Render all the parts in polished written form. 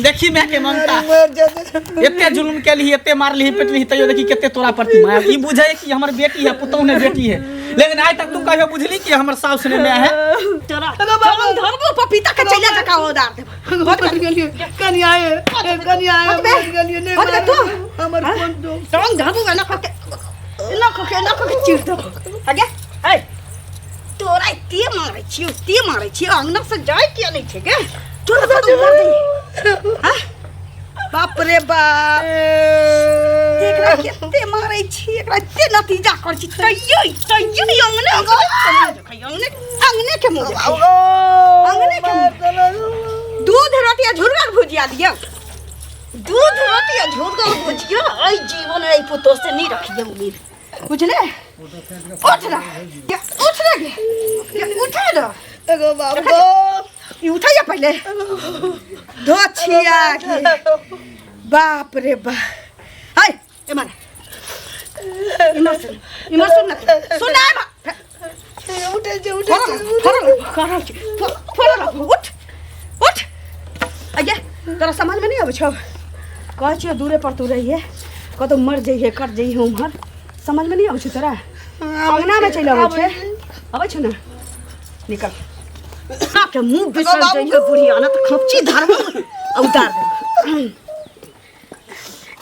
देखी माय के ममता एते जुलुम केलही एते मारलही पिटलही तैयो देखी कते तोरा प्रति माया ई बुझे कि हमर बेटी है पुतहु ने बेटी है लेकिन आइ तक तू कहियो बुझली कि हमर साउस ने माय है तोरा धरबो पपीता के चैला जका उदार देबो मर गेलियै कनिया ए कनिया ए मर गेलियै नहि हट बे तू। हमर कोन दोष तोरा धरबो एना कके एना कके एना कके चीर देबो आगे ए तोरा एते मारै छियौ एते मारै छियौ अंगना से जाय किया नहि छै गे तोरा कतौ मर जाइ हाँ? बाप रे बाप एकरा कते मारै छी एकरा एते नतीजा कर छी तैयो तैयो ई अंगने अंगने अंगने अंगने के मुंह देखै अंगने के मुंह दूध रोटी आ झुरगर भुजिया दियौ दूध रोटी आ झुरगर भुजिया एहि जीवन एहि पुतोह से नहीं रखिए उम्मीद बुझले उठ ना ये उठ ना गे ये उठा ना एगो बाप गो ई उठैया पहिले धोछिया के बाप रे बाप हाय एमर इमर सुन इमर सुन ना सुन ना एमर उठै छै उठै छै फरल फरल उठ उठ अगे तोरा समझ में नहीं आबै छौ कहै छियौ दूरे पर तू रहिए कतौ मर जइहे कट जइहे उम्हर समझ में नहीं आबै छौ तोरा अंगना में चलि अबै छै अबै छौ ने निकल के मुँह बिसर जइहे बुढ़िया ना तऽ खपची धरबो आ उतार देबो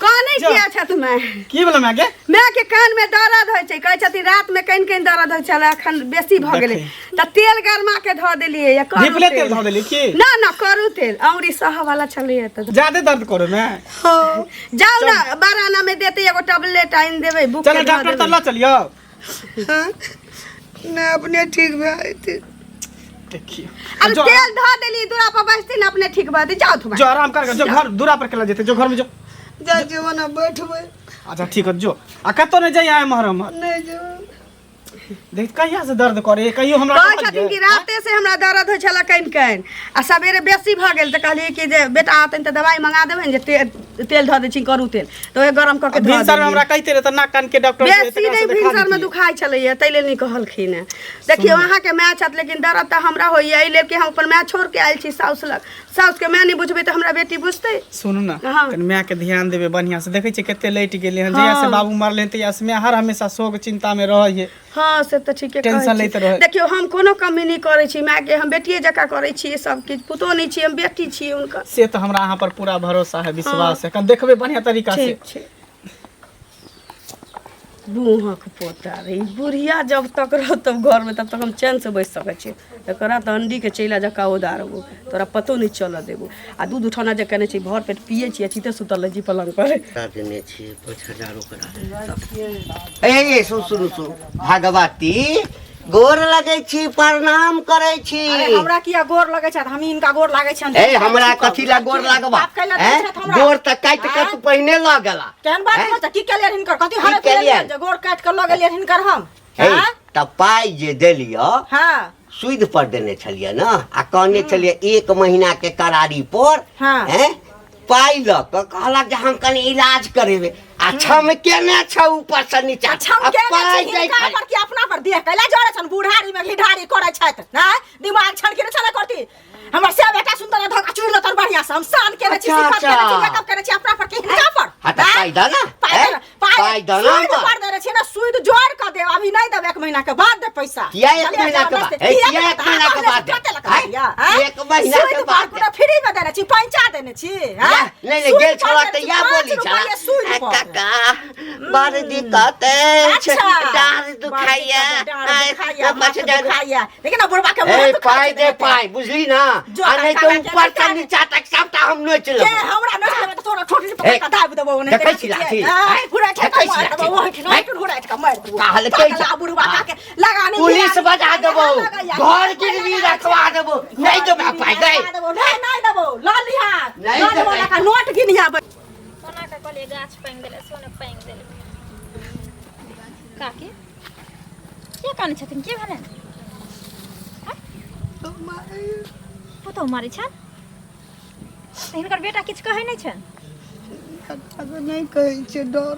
कहने किया छथि माय की भेलै माय के माय के कान में दर्द होइ छै कहै छथिन रात में कनि कनि दर्द होइ छलै एखन बेसी भऽ गेलै तऽ तेल गरमा के धऽ देलियै या करू धिपले तेल धऽ देलियै की ना ना करू तेल औरी सह वाला छलैया तऽ ज्यादे दर्द करो माय जाउ ना 12 आना में देते एगो टैबलेट आनि देबै बुक चलो डॉक्टर तऽ लऽ चलियौ हाँ? नहि अपने ठीक भए जेतै देखियौ अरे जो तेल धऽ देली दूरा पर बैसती ने अपने ठीक भऽ जेतै जाउ थुमा जो आराम कर जो घर दूरा पर केला जेतै जो घर में जो जाइ छियै ओना बैठबै अच्छा ठीक है जो आ कतौ नहि जाइए एम्हर एम्हर नहि जेबै देख कहिया से दर्द करे कहियो हमरा कहै कहलियै? छथिन कि राते से हमरा दर्द होइ छलै कनि कनि आ सवेरे बेसी भऽ गेल तऽ कहलियै कि जे बेटा अतनि तऽ दवाइ मंगा देबनि जे तेल धऽ दै छी करू तेल तऽ ओहे गरम कऽ के धऽ भिनसर में देलियै। हमरा कहिते रहे तऽ नाक कान के डॉक्टर से बेसी तकरा नहि से देखा भिनसरमे दितियै। दुखाइ छलैया ताहि लेल नहि कहलखिन हेँ देखियौ अहाँके माय छथि लेकिन दर्द तऽ हमरा होइया एहि लेल कि हम अपन माय छोड़ि के आयल छी साउस लग साउसके माय नहि बुझबै तऽ हमरा बेटी बुझतै सुनू ने हाँ। कनि माय के ध्यान देबै बढ़िया से देखै छियै कते लटि गेलै हन जहिया से बाबू मरलै हन तहिया से माय हर हमेशा शोक चिंता में रहै है हाँ से तऽ ठीके कहै टेंशन छी। लैत रहै। देखियौ हम कोनो कमी नहि करै छी मायके हम बेटिए जकाँ करै छी सब किछु पुतोह नहि छी हम बेटी छी हुनकर से तऽ हमरा अहाँ पर पूरा भरोसा है विश्वास है कनि देखबै बढ़िया तरीका से ठीक छै बुहक पोता रे ई बुढ़िया जब तक रहत तब घरमे तब तक हम चैनसँ बैस सकै छी एकरा तऽ अंडीके चैला जकाँ उदारबो तोरा पतो नहि चलऽ देबो आ दूध उठौना जे केने छी भर पेट पियै छी आ चिते सुतल रहै छी पलंग पर ओकरा देने छियै 5000 ओकरा ए ए सुन सुन सुन भगवती गोर लगै छी प्रणाम करै छी अरे हमरा किया गोर लगै छथि हम हिनका गोर लागै छनि ए हमरा कथी ला गोर लागबा बाप कैला दै हैं? छथि हमरा गोर तऽ काटि कऽ तू पहिने लऽ गेला केहन बात हैं? कहै छथि? की केलियनि हिनकर कथी हरे केलियनि? जे गोर काटि कऽ लऽ गेलियनि हिनकर हम हे हैं? तऽ पाइ जे देलियऽ हँ सूद पर देने छलियै ने आ कहने छलियै एक महीना के करारी पर हाँ। हैं पाइ लऽ कऽ कहलक जे हम कनि इलाज करेबै आ छम केने छौ ऊपर से नीचा अच्छा हम आ केने पाइ छी दै हिनका छलै। पर कि अपना पर देह कैला जरे छन बुढ़ारी में घिढारी करै छथि नहि दिमाग छन कि नहि छलै करती हमर से बेटा सुंदर धोखा चूड़ लेतन बढ़िया से हम शान केने छी अच्छा, सिफत केने छी अच्छा। मेकअप केने छी अपना पर कि हिनका पर हाँ, तऽ आँय? पाइ दऽ ने, पाइ हैं? दऽ ने, पाइ पाइ दऽ ने सूद हमर। पर देने छी ने सूद जोड़ कऽ देब अभी नहीं देब एक महीना के बाद देब पैसा किया एक चलिए, महीना के बाद? नमस्ते। हे, किया एक महीना के बाद देब? कते लगा आँय? दिया, आँय? एक महीना के सूद बाद पर कोनो फ्री में देने छी पैंचा देने छी आँय? नहीं नहीं सूद गेल पर छला देने तऽ छी, इएह पाँच बोली रुपैआ छला सूद आ, पर। काका बड़ दिक्कत अछि अच्छा। डाँर दुखाइया डाँर आँय, दुखाइया, पाँच माथ हजार दुखाइया। देखिन ना बुढ़बा के मुँह ए दुखाइ पाइ छै दे देखते। पाइ बुझली ना जो आ नहीं काका तो के ऊपर से निकाल। नीचा तक सबटा हम नोच के लेबो हमरा नोच लेबै तऽ तोरा ठोकरी पकड़ ए, कऽ दाबि देबौ ओनाहिते देखै छी लाठी? आँय, घुराइठ कऽ देखै छी मारि देबौ लाठी? ओहिठिना घुराइठ कऽ मारि देबौ कहलकै पागल जे- आ बुढ़बा काके लगा नहि पुलिस गिरा- बजा देबो लगैया। घर गिरवी रखवा देबो नहीं देबे पाइ गई लगा देबौ नहि नहि देबौ लऽ लिहा नहि लऽ लेबौ देबै। लगा नोट गिनिहा कोना कऽ कहलियै गाछ पानि देले सोने पानि देले काकी के कानै छथिन के भेलनि पुतहु मारै छनि तऽ हिनकर बेटा किछु कहै नहि छनि नहि कहै छियै डर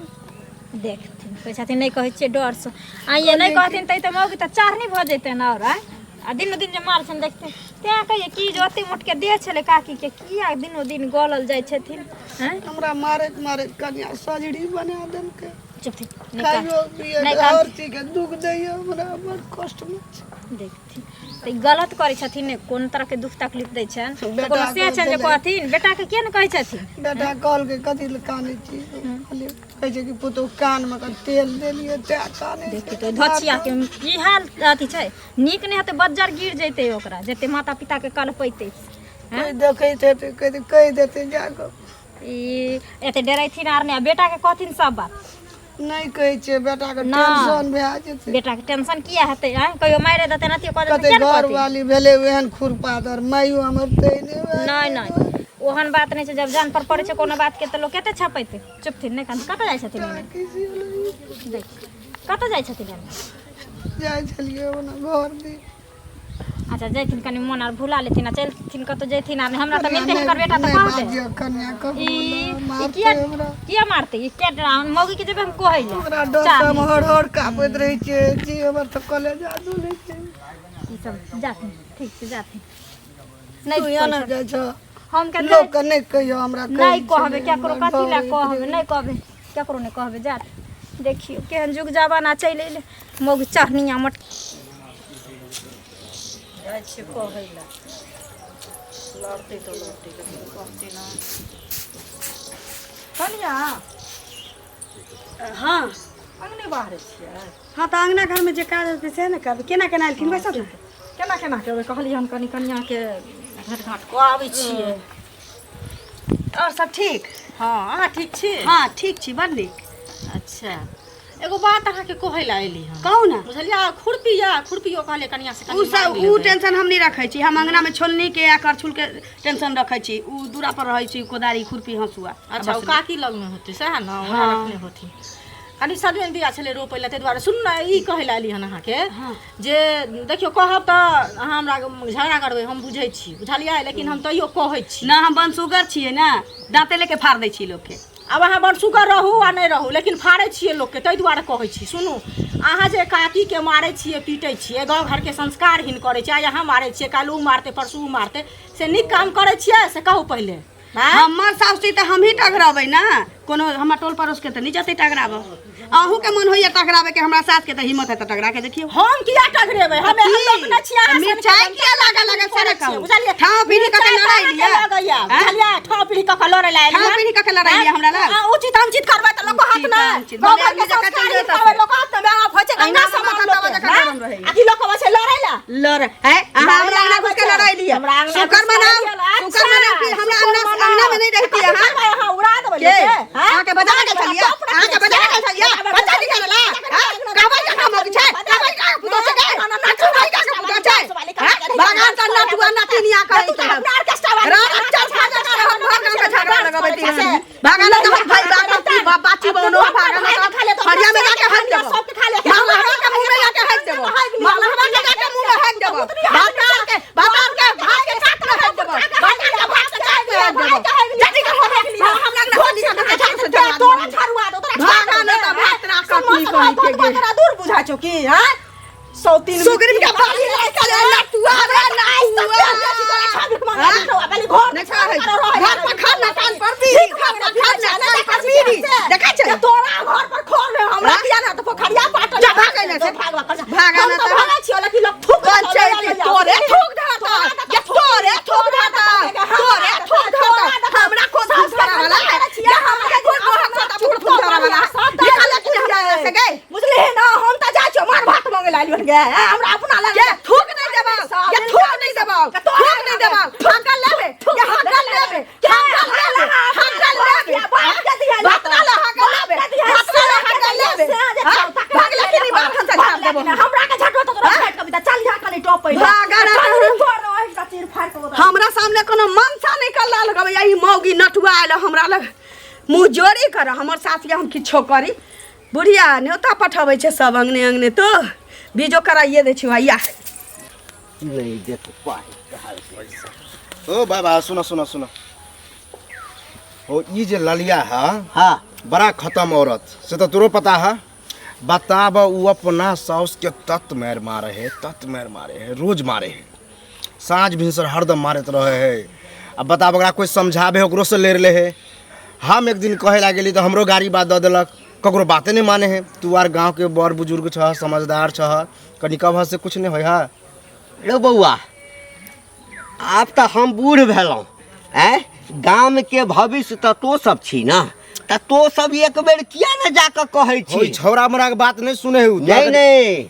देखथिन कहै छथिन नहि कहै छियै डरसँ आ ये नहि कहथिन तै तऽ मौगी तऽ चारनी भऽ जेतनि आओर आँय आ दिनो दिन जे मार छनि देखते तेँ कहियै कि जे ओते मोटके देह छलै काकीके किया दिनो दिन गलल जाइ छथिन आँय हमरा मारैत मारैत कनिया सजरी बना देलकै। चुप थी नहि खाइयो पियै नहि हर चीजके दुख दैया हमरा, बड़ कष्टमे छी। देखथिन तऽ ई गलत करै छथिन ने, कोन तरहके दुख तकलीफ दै छनि तऽ बेटा कोनो से छनि जे कहै छलै। कहथिन बेटाके किया ने कहै छथिन? बेटा कहलकै कथी लए कानै छी? कहलियै कहै छै कि पुतहु कानमे कऽ तेल देलियै तैं कानै छै। देखी तऽ धचियाके ई हाल अथी छै, नीक नहि हेतै, बज्जर गिर जेतै ओकरा जते माता पिताके कलपेतै। कोइ देखैत हेतै कहि कहि देतै जाकऽ। ई एते डरैथिन आर नहि, आ बेटाके कहथिन सब बात? नहि कहै छियै, बेटाके ना। टेंशन भए जेतै। बेटाके टेंशन किया हेतै? आँय, कहियो मारि देतै अथियो कऽ देतै कते किया ने घर कहथिन? वाली भेलै ओहन खुरपादर, माइयो हमर तेहने भए नहि नहि, ओहन बात नहि छै। जब जान पर पड़ै छै कोनो बातके तऽ लोक कते छपेतै। चुपथिन नहि कान। कतऽ जाइ छथिन एने? देख, कतऽ जाइ छथिन एने? जाइ छलियै ओना घर दिस। अच्छा, जैथिन कनि मोन आर भुला लेथिन आ चलथिन कतौ जैथिन आर हमरा तऽ मिलतै हिनकर बेटा तऽ नहि कहतै। बाजियौ कनिया ककरो ई ना, ई मारतै किया हमरा। किया मारतै? ई किया डरा मौगी के जेबै हम कहै लए ओकरा डर से हम हर हर काँपैत रहै छियै जी, हमर तऽ कलेजा डोलै छै। ई सब जाथिन, ठीक छै, जाथिन नहि तू कहै एना छथिन। जाइ छह हम के लोकके नहि कहियो हमरा कहै नहि कहबै छलै, केकरो। हमरा कथी लए डर कहबै? नहि कहबै केकरो, नहि कहबै। जात देखियौ केहन जुग जमाना चलि एलै, मौगी चढ़निया मोट जाइ छियै कहै लए, लड़तै तऽ लड़तै लेकिन कहतै ना। कनिया। हाँ। अङ्गने बाहरे छियै? हाँ, तऽ अङ्गना घरमे जे काज हेतै से ने करबै। केना केना एलखिन बैसब ने। केना केना के कहलियै हम कनि कनियाके भेट घाँट कऽ आबै छियै। आओर सब ठीक? हँ, अहाँ ठीक छी? हाँ ठीक छी, बड़ नीक। अच्छा, एगो बात अहाँके कहै लए अयली हन। कहू ने। बुझलियै, खुरपी यऽ, खुरपियो कहलियै कनिया से उ सब उ टेंशन हम नहि रखै छी। हम अङ्गनामे छोलनीके आ करछुलके टेंशन रखै छी, उ दूरा पर रहै छी कोदारी खुरपी हँसुआ। अच्छा, ओ काकी लगमे होतै सएह ने, उएह रखने होथिन। कनि सजमनि बिया छलै रोपै लए, ताहि दुआरे सुन ने, ई कहै लए एली हन अहाँके जे देखियौ, कहब तऽ अहाँ हमरा झगड़ा करबै, हम बुझै छी, बुझलियै, लेकिन हम तैयो कहै छी। ना, हम बनसुगर छियै ने, दाँते लेके फाड़ दै छी लोकके। आब अहाँ बनसुगर रहू आ नहि रहू, लेकिन फाड़ै छियै लोकके, ताहि दुआरे कहै छी। सुनू, अहाँ जे काकीके मारै छियै पीटै छियै, गाँव घरके संस्कारहीन करै छियै, आइ अहाँ मारै छियै, काल्हि ओ मारतै, परसू ओ मारतै, से नीक काम करै छियै से कहू पहिले? आँय? हमर साउस छी तऽ हमही टघराबै ने, कोनो हमर टोल पड़ोसके तऽ नहि जेतै टघराबऽ। अहूँके मन होइए टघराबैके हमरा सासके तऽ हिम्मत है तऽ टघरा के देखियौ। हम किया टघरेबै? हम एहन लोक नहि छियै अहाँ सन। मिरचाइ किया लागऽ लागल से ने कहू। बुझलियै? ठाँव पीढ़ी कऽ के मिरचाइ लड़ाइ अहाँके लिअ। लगैया, आँय? बुझलियै, ठाँव पीढ़ी कऽ के लड़ै लए आयल ठाँव हन। पीढ़ी कऽ के लड़ाइ लिअ हमरा लग? आ, उचित अनुचित करबै तऽ लोक कहत उचित ने अनुचित। गाँव भले घरके आदमी जकाँ संस्कार चलि जेतै। करबै लोक कहत ने, माय बाप होइ छै गंगा अहिना समान माथा लोकके, तवा जकाँ आँय? गरम रहैए। आ की लोक कहै छै लड़ै लए? लड़ है अहाँ हमरा अंगना घुस के लड़ाई लिअ। हमरा अंगना शुक्र घुसि के मनाउ, लड़ाइ लिअ। शुक्र मनाउ कि हमरा शुक्र अंगना मनाउ। अंगना में नहीं रहती अहाँ। करबै अहाँ उड़ा देबै के लोकके, आँय? अहाँके बजा के छलियै, अहाँके बजा के छलियै बच्चा निकालला? हाँ, कहबै कहाँ मौगी छै, कहबै कहाँ पुतोह छै गे, कहबै कहाँ पुतोह छै? हाँ, बागान तऽ नटुआ नटिनिया करै छै। रात चल खा जा कर हम भर गाँव के झगड़ा लगबै छी। भागा ना तऽ भाई बाप बाची बनो, भागा ना तऽ हरिया में जाके हक देबो, मलहवा के मुंह में जाके हक देबो, मलहवा के जाके मुंह में हक देबो, भातार के, भातार के भात के साथ में हक देबो, भातार के भात के साथ में हक देबो। जटी के हो हम लग ना होली हम झाड़ से तोरा तोरा झाड़ुआ दो, तोरा भागा ना तऽ भात राख की कहि के गे। तोरा दूर बुझा छौ की? हां, सौ तीन सुग्रीव के बाली लड़का रे नटुआ रे नटुआ। घर नहीं छा है, घर पर खान ना कान पर बीड़ी, घर पर खान ना कान पर बीड़ी देखै छै। तोरा घर पर खोर रे, हमरा किया ना तऽ पोखरिया पाटल। जा भागै ना से। भागा भागा ना ना तऽ। भागै छियो, लेकिन लोग थूक पंचायती तोरे थूक धरता, ये तोरे थूक धरता, तोरे थूक धरता। हमरा कोन थूक धरा वाला है? ये हमरा कोन मोहक छता थूक धरा वाला ये कहला कि हमरा से गए बुझलिही ना, हम तऽ जाइ छियो मार भात मंगे लाइल गे, हमरा अपना लग के थूक नहीं देबा, ये थूक नहीं देबा, थूक नहीं देबा। हकल लेबे, ये हकल लेबे, हकल लेबे, हकल लेबे, भात ना ले, हकल लेबे, भात ना ले, हकल लेबे। भागला कि नहीं बात हम से झाड़ देबो। हमरा के झटो तऽ तोरा फाट कविता चल यहाँ कनि टॉप पहिले। भागा ना। चीर फाड़ के हमरा सामने कोनो मनसा नहीं कर लगबै। ई मौगी नटुआ आयल हमरा लग मुँह जोड़ी कर हमर साथ हम किछो करी। बुढ़िया न्योता पठबै छै सब अंगने अंगने, तो बीजो कराइए दै छी भैया। नहीं देत पाइ कहाँ पैसा। ओ बाबा, सुनो सुनो सुनो हो, ई जे ललिया है, हाँ, बड़ा खत्म औरत से तो तोरो पता है। बताब उ अपना साउस के तत मारि मारे है, तत मारि मारे है, रोज मारे है, साँझ भिनसर हरदम मारैत रहे है। आ बताब ओकरा कोइ समझाबे ओकरो से लड़ि ले है। हम एक दिन कहे ला गेली तऽ हमरो गाड़ी बात दऽ देलक, ककरो बाते नहि माने है। तू आर गाँवके बड़ बुजुर्ग छह, समझदार छह, कनि कबह से कुछ नहि होइ है। रे बौआ, आब तऽ हम बूढ़ भेलहुँ, आँय, गामके भविष्य तऽ तो सब छी ने, तऽ तो सब एक बेर किया ने जाकऽ कहै छी? ओहि छौड़ा मोड़ा के बात नहि सुने है उ। नहि नहि,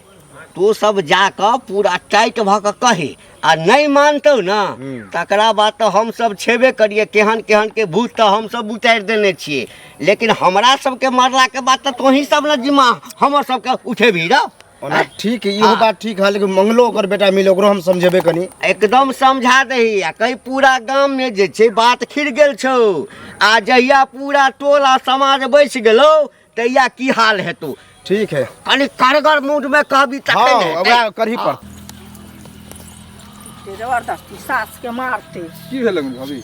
तो सब जाकऽ पूरा टाइट भऽ कऽ कही, आ नहि मानतौ ने तकरा बाद तऽ हमसब छेबे करियै, केहन केहन के भूत तऽ हमसब उतारि देने छियै, लेकिन हमरा सबके मरलाके बाद तऽ तोही सब ने जिम्मा हमर सबके उठेबही रौ। ओना ठीक है, इहो बात ठीक है, लेकिन मंगलो ओकर बेटा मिले ओकरो हम समझेबे कनी। एकदम समझा दही, आ कहीं पूरा गाम में जे छै बात खिर गेल छौ, आ जहिया पूरा टोल आ समाज बैस गेलौ तहिया की हाल हेतौ। ठीक है, कनी करगर मूड में कहबी तखन हाँ, हेतै। ओकरा करही पर। जबरदस्ती सास के मारते। की भेलै भाभी?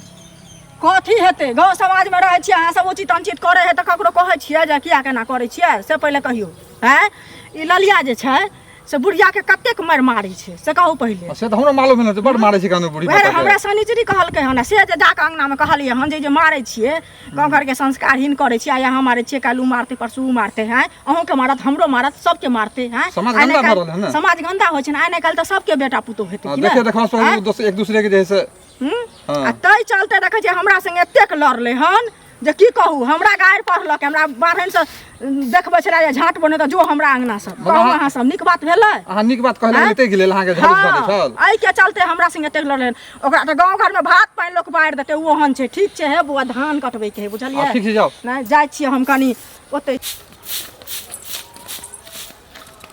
कथी हेतै, गाँव समाज में रहै छियै अहाँ सब, उचित अनुचित करै है तऽ ककरो कहै छियै जे किया केना करै छियै से पहिले कहियौ। आँय, ई ललिया जे छै से बुढ़िया के कतेक मारि मारै छै से कहू पहिले। से तऽ हमरो मालूम भेल, बड़ मारै छै कानू बुढ़ी। वएह हमरा शनिचरी कहलकै हन, से जे जाकऽ अंगना में कहलियै हन जे जे मारै छियै, गाँव घर के संस्कारहीन करै छियै, आइ अहाँ मारै छियै, काल्हि उ मारतै, परसू उ मारतै, हैं अहूँके मारत, हमरो मारत, सबके मारतै, हैं समाज आइ नहि गंदा भऽ काल्हि रहल है ने। समाज गंदा होइ छै ने, आइ नहि काल्हि तऽ सबके बेटा पुतोह हेतै हाँ, कि नहि? देखे देखा सब आँय? एक दूसरे के जे है से। हाँ। आ ताहि चलते देखै छियै हमरा संगे एतेक लड़लै हन जे की कहू, हमरा गारि पढ़लक, हमरा बाढ़नि से देखबै छलै जे झाँट बने तऽ जो हमरा अंगना से। मतलब कहू अहाँ अहाँ सब नीक बात भेलै? अहाँ नीक बात कहले आँय? ताहि के लेल अहाँके झाड़ू हाँ, झाड़ै छल। एहि के चलते हमरा संगे एतेक लड़लै हन। ओकरा तऽ गाँव घरमे भात पानि लोक बारि देतै, ओ ओहन छै। ठीक छै हे बौआ, धान कटबैके है, बुझलियै? हँ, ठीक छै, जाउ। नहि जाइ छियै हम कनि ओतै।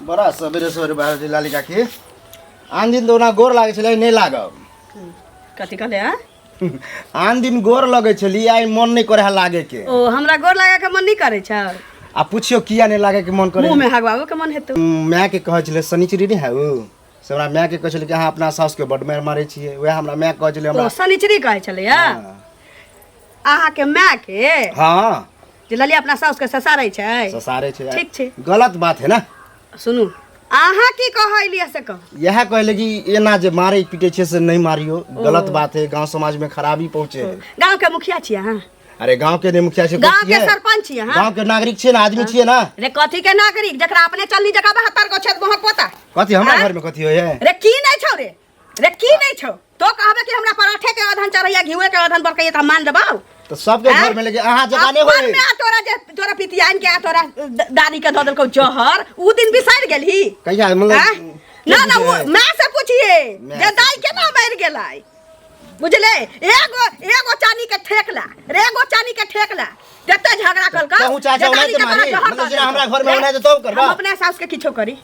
बड़ा सवेरे सवेरे बाहर छै लाली काकी, आन दिन तऽ ओना गोर लागै छलै, नहि लागब। कथी कहले हैं? आन दिन गोर लगै छली, आइ मन नहि करे है लागे के। ओ हमरा गोर लागे के मन नहि करे छै? आ पुछियो किया नहि लागे के मन करे? मुँह में हगवाबो के मन हेतौ। माय के कहै छलै, शनिचरी नहि है उ, से हमरा माय के कहै छलै कि अहाँ अपना साउस के बड मारि मारै छियै, वएह हमरा माय कहै छलै हमरा। ओ शनिचरी कहै छलै हाँ। अहाँ के माय के? हाँ। जे ललिया अपना साउस के ससारै छै। ससारै छै। ठीक छै। गलत बात है ना। सुनू, अहाँ की कहलियै से कहू। इएह कहले कि एना जे मारे पीटे छै से नहीं मारियो, गलत बात है, गांव समाज में खराबी पहुंचे है। गांव के मुखिया छियै अहाँ? अरे गांव के नहीं मुखिया छियै, गांव के छियै। सरपंच छियै अहाँ? गांव के नागरिक छियै ना, आदमी छियै ना। रे कथी के नागरिक, जकरा अपने चलनी जगह 72 गो छेद मोहक पोता। कथी हमरा आँय? घर में कथी होय है? रे की नहीं छौ रे, रे की नहीं छौ? तो कहबे कि हमरा पराठे के अधन चढ़ैया, घिउए के अधन बरकैया, त हम मान देबौ? तो सबके आँय? घर में लेके अहाँ जगह नहीं होय। अपन में आ तोरा जे तोरा पितियान के आ तोरा दादी के धऽ देलकौ जहर, उ दिन बिसरि गेलही? कहिया मतलब आँय? ना ना, उ के माय से पूछिए माय जे से दाई केना मरि गेलै, बुझले? एगो एगो चानी के ठेकला रे, एगो चानी के ठेकला तते झगड़ा कलका। कहूँ चाचा जे ओनाहिते दादी के तोरा मारी, जहर मतलब दऽ जेना हमरा देलकौ। घर में रे, ओनाहिते तोहू करबा। हम अपना सास के किछो करी,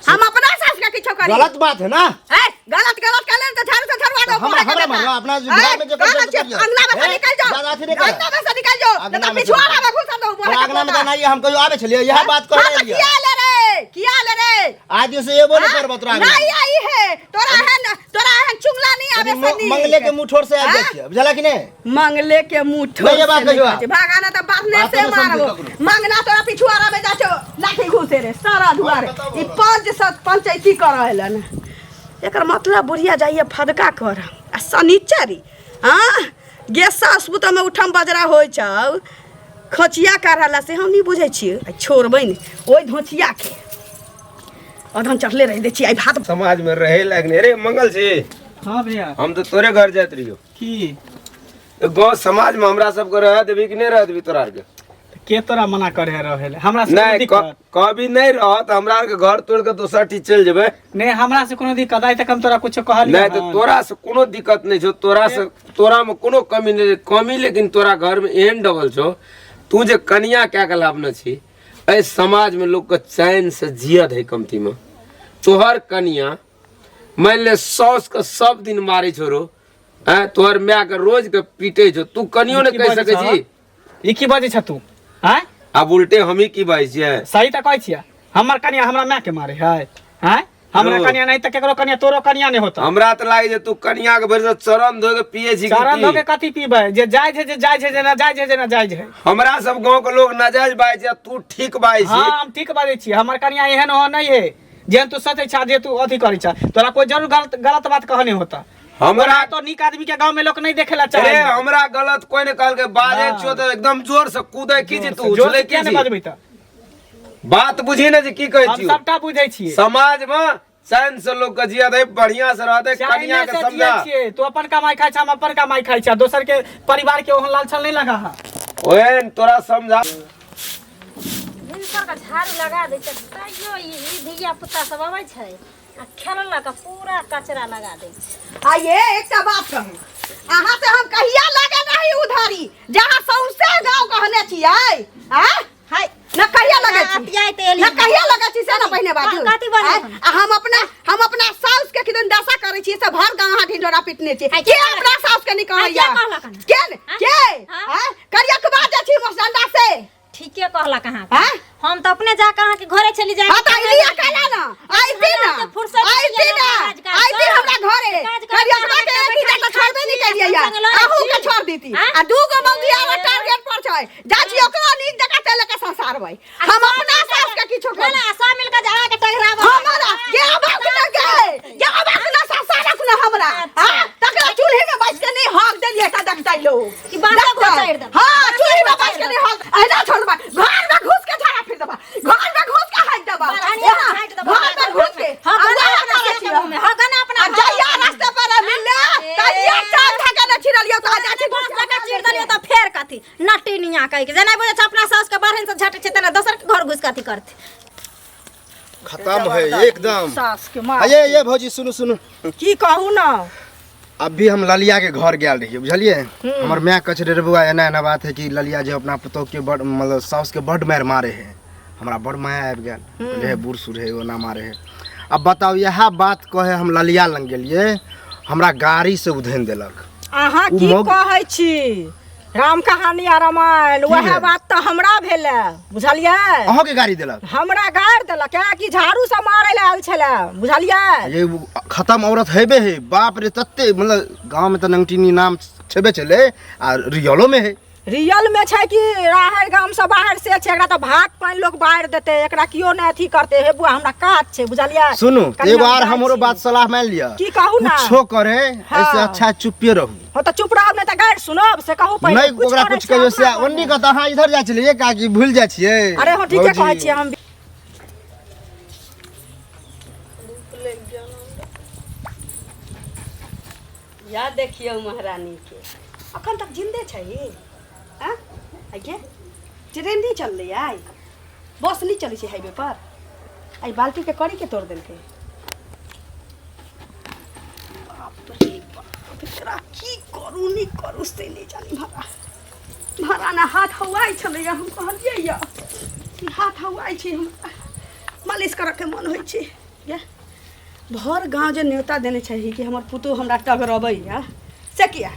हम अपना सास के किछो करी। गलत बात है ना। ए गलत गलत कर ले त झाड़ू से झड़वा दो। हमरा हमरा मारवा, अपना घर में जो कर कर अंगना में से निकल जाओ, ज्यादा अथी नहीं कर। अंगना में से निकल जाओ, अंगना नहीं तो में से पिछुआड़ा में घुसा दो। तोरा अंगना में तो नहीं हम कहियो आबे छलियै, यह बात कह हाँ, रहलियै। किया ले रे, किया ले रे? आज दिन से एबो नहीं करबो तोरा अंगना। नहीं आई है तोरा, है ना तोरा है चुंगला नहीं आबे सनी। मंगले के मुंह ठोर से आबि जाइ छियै, बुझला कि नहीं? मंगले के मुंह ठोर नहीं, ये बात से नहीं कहियो। खाइ छै। भागाना त बांधने बात से नहीं समझी मारबो। ककरो। मंगला तोरा पिछुआरा में जा छौ लाठी घुसे रे सारा दुआरे। ई पांच सात पंचायती कर रहलन, एकर मतलब बुढ़िया जाइए फदका कर। आ शनिचरी हाँ गे सास पुतोह में उठम बजरा होइ छौ, खोचिया काढ़ला से हम नहीं बुझै छियै, आ छोड़बै नहि ओहि धोचिया के, अधन चढ़ले रहि दै छियै आइ भात। समाज में रहे लायक नहीं। अरे मंगल जी। हाँ भैया। हम तो तोरे घर जाइत रहियो। की? तो गाँव समाज में हमरा सबके रह देबी कि नहीं रह देबी तोरा आरके? के तोरा मना करे है रहे ले? हमरा से कोनो नहीं, दिक्कत? कभी नहीं रहत, हमरा आरके घर तोड़ के दोसर ठी चलि जेबै। नहीं, हमरा से कोनो दिक्कत आइ तक हम तोरा कुछ कहलियै नहीं, तो हन। तोरा से कोनो दिक्कत नहीं छौ, तोरा से तोरा में कोनो कमी नहीं, कमी लेकिन तोरा घर में एहन डबल छौ, तू जे कनिया कए के लाबने छी, एहि समाज में लोग के चैन से जियत है कमती में। तोहर कनिया मान ले साउस के सब दिन मारे छोरो, हैं तोहर माय के रोज के पीटे छौ, तू कनियो नहीं ई की कह बजै सकै छह? छी। ई की बजै छ तू? हैं? आब उल्टे हम ही की बाजै छियै? सही तऽ कहै छियै, हमर कनिया हमरा माय के मारे है, हैं? हमरा कनिया नहीं त केकरो कनिया तोरो कनिया नहीं होता। हमरा त लागे जे तू कनिया के भरि से चरण धो के पिए छी। चरण धो के कथी पीबै? जे जाय छै जे जाय छै, जे ना जाय छै जे ना जाय छै। हमरा सब गांव के लोग नाजायज बाजै छै, तू ठीक बाजै छी। हां हम ठीक बाजै छी। हमर कनिया एहन हो नहीं है जेहन तू सोचै छा, जे तू अथी करै छा। तोरा कोई जरूर गलत गलत बात कहने होता। हमरा तो नीक आदमी के गांव में लोग नहीं देखेला चाहे। अरे हमरा गलत कोई ने कहल के बाजै छियो त एकदम जोर से कूदै की जे तू जोर उछलै से की किया नहीं छी? बाजबै त? बात बुझी ने जे की कहै हम छियो। सबटा बुझै छियै। समाज में चैन से लोग के जिया दे, बढ़िया से रहते, कनिया चैने के से समझा। जियै छियै। तू अपन कमाई खाइ छा, हम अपन कमाई खाइ छा, दोसर के परिवार के ओहन लालछन नहीं लगा हा। ओहन तोरा समझा। भिनसर के झाड़ू लगा दै छै तैयो ई धिया पुता सब अबै छै आ खेललक आ पूरा कचरा लगा दै छै। आ ये एकटा बात कहू, अहाँ से हम कहिया लागल रही उधारी जहाँ सौंसे गांव कहने छियै? आ हाय न कहिया लगै छी, अतियाइ तऽ एली। न कहिया लगै छी से न पहिने बाजू। कथी बजै? आ हम अपना साउस के किदन दशा करै छी से भर गांव अहाँ ढिंढोरा पिटने छी। आइ के के अपना साउस के नहीं कहैया? आइ के कहलक हन? के ने? के? हाँ? आ करिया के बात जाइ छी मसंडा से। ठीके कहलक अहाँ। हाँ? हम तऽ अपने जाके अहाँके घरे चली जाय। हाँ तऽ अइली अकेला ना, अइती ना, हमरा तऽ फुर्सत नहीं अइती है ना, काज काज अइती कर। हमरा घरे। काज कर, करिया काज के कर, एक ही जगह छोड़बे नहीं करियै संग यार। लड़ै अहूँ छी। के छोड़ देती। हाँ? आ दूगो मौगी आर ए। टारगेट पर छै। जाइ छी ओकरो नीक जगह से लऽ के संसारबै। आ हम सब अपना मिलके सास के किछो ना, ना, सब मिलके जे अहाँके टहराबऽ। हमरा गे बाप ना गे, गे बाप ना संसारक ना हमरा। अच्छा। हाँ? तकरा चूल्हे में बैस के नहीं हक देलियै तऽ देखतै लोग। ई बाँसो देखतै। घोचारि देबै। हाँ, चूल्हे में बाँसो बैस के घोचारि नहीं हक, एना छोड़बै। घर में घुस के झाड़ा फिर देबै। घर में घुस के हाथ देबै। बढ़िया यहाँ, झाँटि देबै। घर में घुस के। हाँ, आ गना वएह अपना करै से छियै। मुँह में। हाँ, गना अपना आ जहिया रास्ते पर मिलले, तहिया टांग धक्का ने छिड़लियौ तऽ आ जाइ छी बाँस लऽ के चीर देलियौ तऽ फेर कथी नटिनिया कहि के जेना बुझै छै अपना साउस के बारहन से झटै छै तेना दोसर के घर घुसि कऽ अथी करतै। खत्म है एकदम। सास के मार। ये ये भौजी सुनू सुनू। की कहू ना? अभी हम ललिया के घर गेल रहियै बुझलियै। हमर माय कहै छै रे बौआ एना एना बात है कि ललिया जे अपना पुतोह के बड़ मतलब साउस के बड मारि मारे है। हमरा बड़ माया आबि गेल, कहलियै बूढ़ सूढ़ है ओना मारे है। अब बताउ इएह बात कहे हम ललिया लग गेलियै, हमरा गाड़ी से उधेन देलक। अहाँ उ की मौग- कहै छी? राम कहानी आ रामायण वएह भेल? बात तऽ हमरा भेलै बुझलियै। अहाँके गाड़ी देलक? हमरा गारि देलक किएकि झाड़ू से मारै लए आयल छलै बुझलियै। ये उ खत्म औरत हेबे है बाप रे, तते मतलब गाँव में तऽ नंगटिनी नाम छेबे छलै आ रियलो में है। रियल में छै कि राहर गाम से बाहर से छै, एकरा तऽ भात पानि लोक बारि देतै, एकरा केओ नहि अथी करतै। हे बुआ हमरा काज छै बुझलियै। सुनू कनि एगो हम आर जाइ हमरो छी। बात सलाह मान लिअ। की कहू ना? कुछो करे हाँ। ऐसे अच्छा चुप्पे रहू। हो तऽ चुप रहब नहि तऽ गारि सुनब से कहू पहिले। नहीं कुछ ओकरा करै कुछ छै कहियो से अपना ओन्नी कऽ तऽ अहाँ इधर जाइ छलियै काकी भूलि जाइ छियै। अरे हो ठीके भौजी। कहै छियै हम। या देखियौ महारानी के अखन तक जिंदे छै आँ? आइये ट्रेन नहि चललै आइ, बस नहि चलै छै हाईवे पर। आइ बाल्टी के कड़ी के तोड़ देलकै। बाप रे बाप, एकरा की करू नहि करू से नहि जानी। भरा भरा ना हाथ हौआइ छलैया, हम कहलियै या कि हाथ हौआइ छै, हमरा मालिश करऽ के मन होइ छै। या भर गाँव जे न्योता देने छै कि हमर पुतोह हमरा टगरबैया से किया?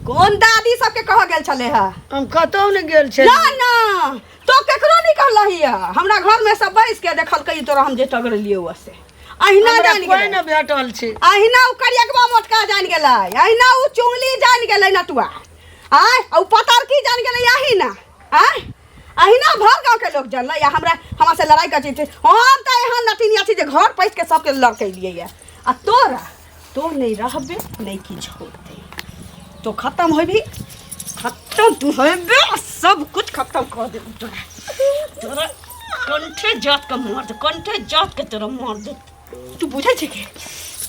कोन दादी सबके कह गेल छलै हा? हम कतहु नहि गेल छलियै। ना ना तो केकरो नहीं कहलही है। हमरा घर में सब बैस के देखलकै तोरा हम जे टगरलियौ से। अहिना हमरा जानि कोइ गेलै। नहि भेटल छै। अहिना उ करियकबा मोटका जानि गेलै, अहिना उ चुंगली जानि गेलै नटुआ, आँय आ उ पतरकी जानि गेलै अहिना, आँय अहिना भर गाँव के लोग जानलै आ हमरा हमरा से लड़ाई करै छै। हम तऽ एहन नटिनिया छी जे घर पैस के सबके लड़केलियै या। आ तोरा तो नहीं रहबे नहीं किछु होतै, तो खत्म होबी, खत्म तू होबे, सब कुछ खत्म कर देबू तोरा। तोरा कंठे जात के मार दे, कंठे जात के तोरा मार दे। तू बुझै छै कि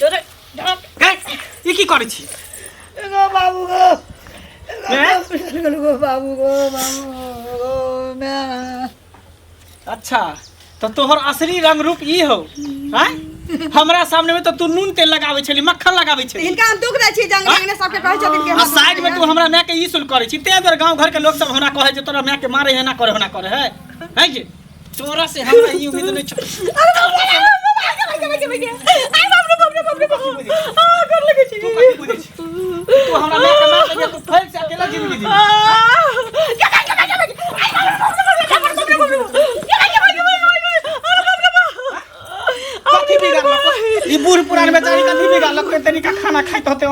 तोरा गै, ई की करै छी? एगो बाबू गो, हैं? एगो बाबू गो, बाबू गो, मैं। अच्छा तो तोहर असली रंग रूप ई हो हैं? हमरा सामने में तो तू नून तेल लगावे छली, मक्खन लगावे छली। हिनका हम दुख दै छी, जंगली अंगने सबके कहै छथिन कि आ हम साइड में तू हमरा माय के ई सुन करै छी, ते दुआरे गांव घर के लोग सब हमरा कहै जे तोरा माय के मारे है ना करे होना करे है, हैं जे तोरा से हमरा ई उम्मीद नहीं छ। तू कथी बुझै छी? तू हमरा माय के मार देबे, तू फैल से अकेला जिंदगी जी।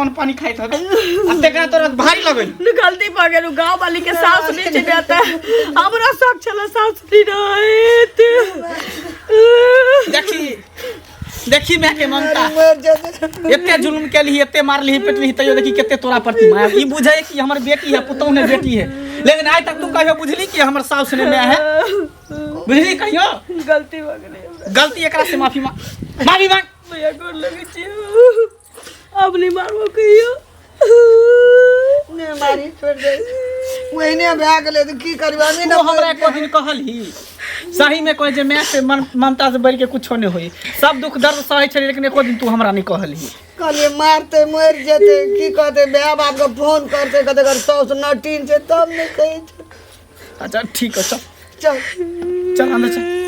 अन्न पानी खाइत होतै आ तेकरा तोरा भारी लगै। गलती भऽ गेल, गाँव वाली के सास नहि छै ने, तऽ हमरा शौक छलै सास नहि रहैत। देखी देखी माय के ममता, एते जुलुम केलही, एते मारलिही पिटलिही, तैयो देखी कते तोरा प्रति माया। ई बुझै कि हमर बेटी है, पुतहु ने बेटी है, लेकिन आइ तक तू कहियो बुझली कि हमर साउस ने माय है? बुझली कहियो? गलती भऽ गेलै। गलती एकरा से माफी मांग, माफी मांग। भैया गोर लगै छी, अब नहि मारबो कहियो। नहि मारी, छोड़ि दे, ओहिने भए गेलै तऽ की करबै अभी? तू हमरा एको दिन कहलही सही में कहै जे माय से ममता से बढ़ि के कुछो नहि होई? सब दुख दर्द सहै छली, लेकिन एको दिन तू हमरा नहि कहलही। कहलियै मारतै मरि जेतै, की कहतै, माय बापके फोन करतै, कहतै एकर साउस नटीन छै, तब नहि कहै छै। अच्छा ठीक है, चल चल चल, अंदर चल।